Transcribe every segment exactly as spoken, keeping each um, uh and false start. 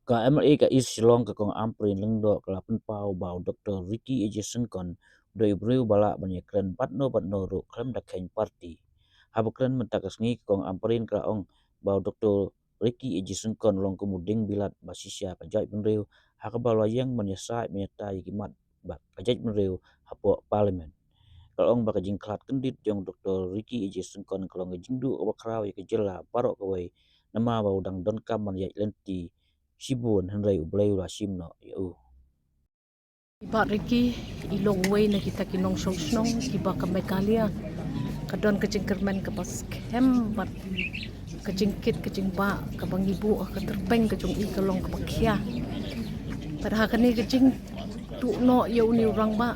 Ka M L A ka East Shillong, ka Kong Ampareen Lyngdoh, ka la pynpaw ba u Doktor Ricky A J Syngkon u dei u briew ba lah ban ïakren bad no bad no ruh khlem da kheiñ party. Haba kren mynta ka sngi, ka Kong Ampareen ka la ong ba u Doktor Ricky A J Syngkon u long kum u dieng bilat ba shisha ka jaitbynriew, ha kaba la ïeng ban ïasaid ban ïatai ïa ki mat ba ka jaitbynriew hapoh Parliament. Ka la ong ba ka jingkhlad kyndit jong u Doktor Ricky A J Syngkon ka long ka jingduh kaba khraw ïa ka jylla baroh kawei, namar ba u dang donkam ban ïaid lynti shibun, hynrei U Blei u la shim noh ïa u. I Bah Ricky i long uwei na kita ki nongshong shnong kiba ka Meghalaya ka don ka jingkyrmen kaba skhem bad ka jingkit ka jingbah kaba ngi buh ha ka tyrpeng ka jong i ka long kaba khia. Bad ha kane ka jingduh noh ïa une u rangbah,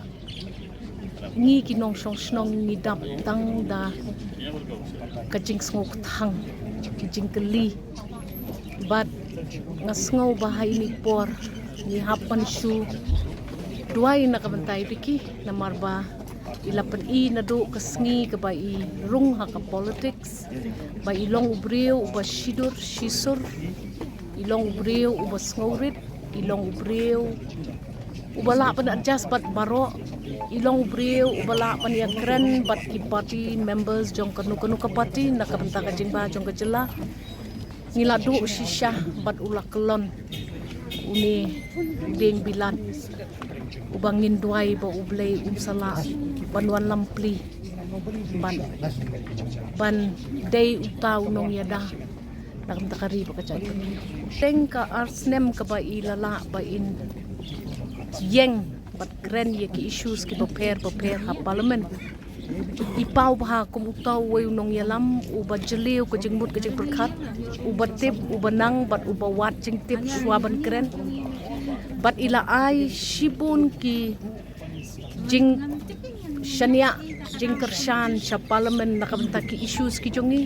ngi ki nongshong shnong ngi dap tang da ka jingsngewkthang, ka jingkylli. Bad nga sngew ba ha ine i por ngi hap ban shu duwai na ka bynta i Ricky, namar ba i la pyni naduh ka sngi kaba i rung ha ka politics ba i long u briew uba shidur shisur, i long u briew uba sngewrit, i long u briew uba lah ban adjust bad baroh, i long u briew uba lah ban ïakren bad ki party members jong kano kano ka party na ka bynta ka jingbah jong ka jylla. Ngi la duh shisha bad u la kyllon une u dieng bilat uba ngin duwai ba U Blei un sa lah ban wanlam plie ban, ban dei uta u nongïada na ka bynta ka ri bad ka jaitbynriew. Teng ka ar snem kaba i la lah ba in ïeng bad kren ïa ki issues kiba pher bapher ha Parliament. I paw bha kum uta uwei u nongïalam uba jylliew ka jingmut ka jingpyrkhat, uba tip, uba nang bad uba wad jingtip shuwa ban kren. Bad i la ai shibun ki jingshaniah, jingkyrshan sha Parliament na ka bynta ki issues ki jong ngi.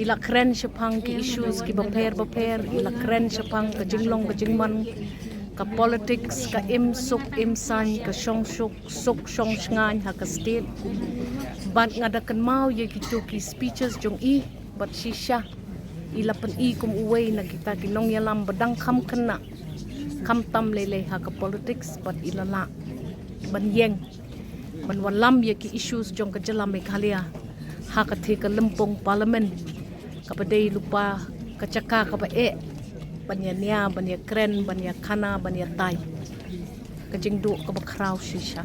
I la kren shaphang ki issues kiba pher bapher, i la kren shaphang ka jinglong ka jingman, ka politics, ka im suk im saiñ, ka shong suk suk shong shngaiñ ha ka state. Bad nga da kynmaw ïa kito ki speeches jong i, bad shisha i la pyni kum uwei na kita ki nongïalam ba dang kham khynnah, kham tam lei lei ha ka politics, bad i la lah ban ïeng ban wanlam ïa ki issues jong ka jylla Meghalaya ha katei ka lympung Parliament, kaba dei lypa ka jaka kaba eh ban ïania, ban ïakren, ban ïakhana, ban ïatai. Ka jingduh kaba khraw shisha.